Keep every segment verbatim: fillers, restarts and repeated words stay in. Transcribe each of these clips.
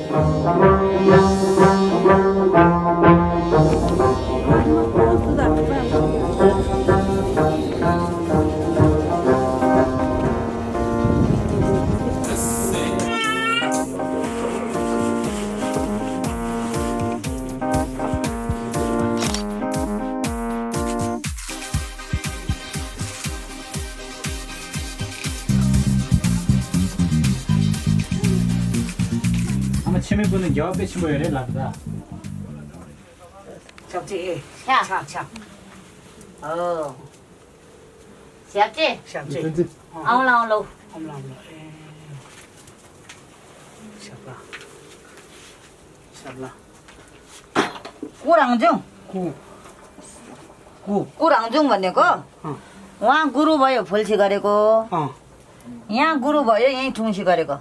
ཨ་མ་ཕྱི་མའི་སྐུ་ནི་རྒྱལ་བ་དཔེ་ཆེན་པོ་ཡོད་རེད་ལབ་ད། ཞབས་རྗེས་ཨེ། ཕྱག་ཕྱག་ཕྱག་ཕྱག་ཨོ། ཞབས་རྗེས། ཞབས་རྗེས། ཨོ་ལ་ཨོ་ལོ། ཨོ་ལ་ཨོ་ལོ་ཨེ། ཞབས་ལ། ཞབས་ལ། སྐུ་རང་བྱུང་། སྐུ། སྐུ། སྐུ་རང་བྱུང་བ་ནི་གོ། ཨ། ཝང་གུ་རུ་བ་ཡོ་ཕོལ་ཤི་ག་རེ་གོ། ཨ། ཡང་གུ་རུ་བ་ཡོ་ཡིན་ཁྲུང་ཤི་ག་རེ་གོ།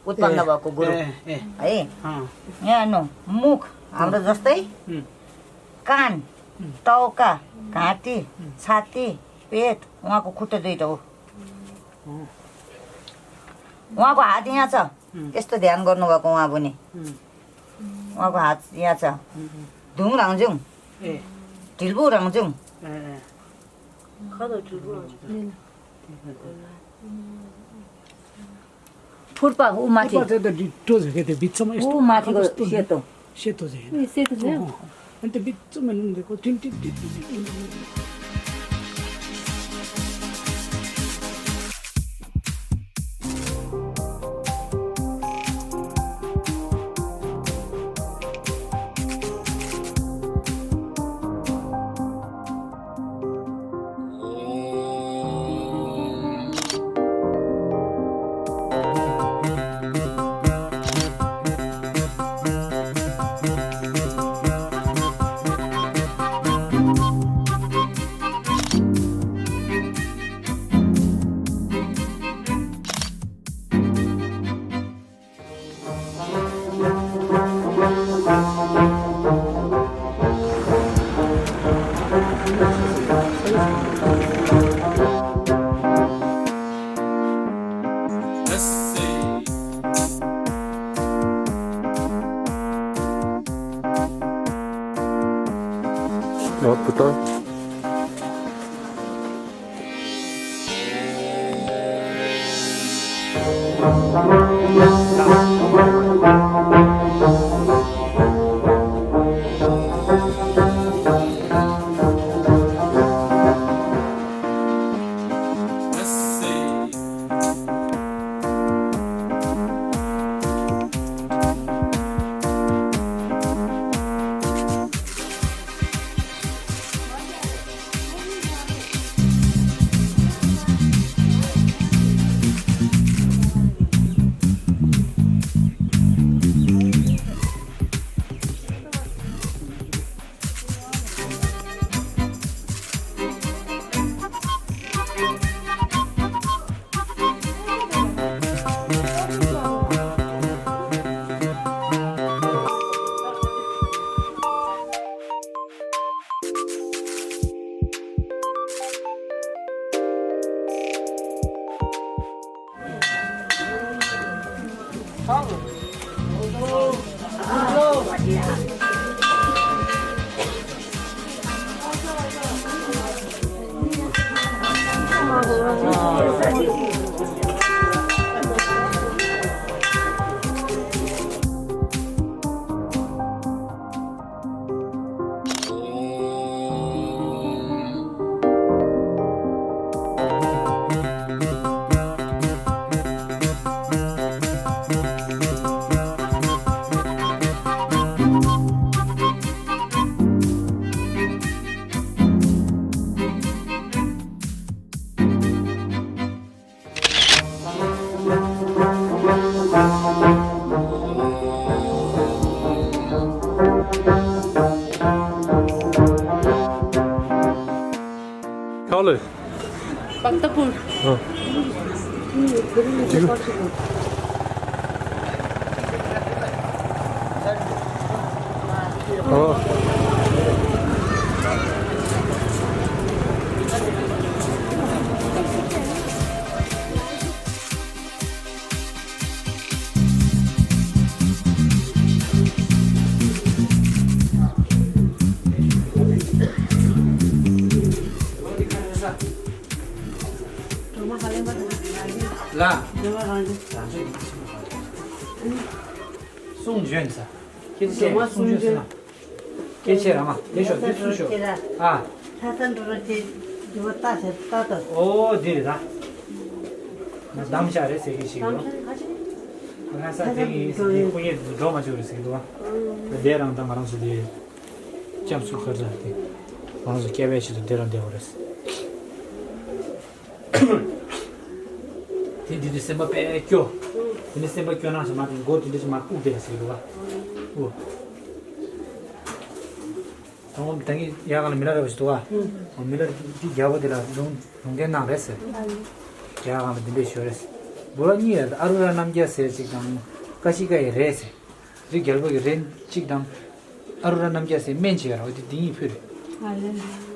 ཨུཏྤན་ན་བ་ཀོ་གུ་རུ། ཨེ་ཨེ། ཨེ། ཨ། ཡང་ནོ་མུག་ཨམ་ར་ཛོས་ཏེ། ཨུམ། कान, ཨུམ། टाउका, ཨུམ། घाँटी, ཨུམ། छाती, पेट, वहाँको खुट्टा दुईटा हो। अँ। उहाँको हात यहाँ छ। अँ। यस्तो ध्यान गर्नुभएको उहाँ पनि। अँ। उहाँको हात यहाँ छ। अँ, अँ। धुङ राङजुङ। ए। ढिल्बु राङजुङ। ए, ए। खा त ढिल्बु राङजुङ। फुर्पा, ऊ माथि। फुर्पा चाहिँ त डिटो झैँ के त्यो बिचमा यस्तो ऊ माथिको कस्तो सेतो। सेतो झैँ। ए, सेतो झैँ। अँ, अनि त्यो बिचमा नुन दिएको, टिम, टिम, टिम, टिम, टिम। ཨ་བུ་ད། ཁ་ལེ། བཀྟ་པུར། ཨ། ཨ། ཨ། འདི་མ་རང་གི། རང་ཚོའི་གསུང་བྱོན་ས། ཁྱེད་ཚོས་འདི་མ་གསུང་བྱོན་ས། སྐད་ཆ་རང་ཨ། དེ་ཤོག་དེ་སུ་ཤོག་ཨ། ལྷ་ས་འགྲོ་ར་དེ་འདི་བ་ལྟ་ཟེར་ལྟ་དང་། ཨོ་དེ་རེད་ད། ང་གདམ་བྱ་རེད་ཟེར་གི་ཞིག་འདུག་ལྷ་ས་དེ་གི་སྐུ་ངལ་འགྲོ་མ་བཅུག་རེད་ཟེར་གི་འདུག་དེ་རང་ད་ང་རང་ཚོ་དེ་སྐྱབས་སུ་ཁར་ཟ་དེ་ང་རང་ཚོ་སྐྱབས་པའི་ཆེད་དུ་དེ་རང་བསྡད་པ་རེད། དེ་འདི་དུས་སེམས་པ་དཔེ་སྐྱོ། དེ་ནས་སེམས་པ་སྐྱོ་ན་ཞེས་མ་དེ་མགོ་དེ་འདྲ་ཞིག་མ་སྤུག་བསྡད་ཟེར་གི་འདུག་ག་ཨོ། དང་པོ་ད་གིན་ཡ་ག་ལ་མི་ལ་ར་བ་ཞིག་འདུག་ག་ཨོ་མི་ལ་དེ་རྒྱལ་པོ་དེ་ལ་ལུང་ལུང་བསྟན་གནང་རེད་ཟེར། ཡ་ག་ལ་འདི་འདྲས་ཞོར་རེད་ཟེར། འབུ་ར་གཉིས་ཡ་ཨ་རུ་ར་རྣམ་རྒྱལ་ཟེར་ཅིག་དང་ཀ་ཤི་ཀ་ཡི་རེད་ཟེར། རི་རྒྱལ་པོ་གི་རེད་ཅིག་དང་། ཨ་རུ་ར་རྣམ་རྒྱལ་ཟེར་སྨན་བྱེད་ཡ་ར་བ་དེ་འདི་གཉིས་ཕུལ་རེད། ཨ་ལེ།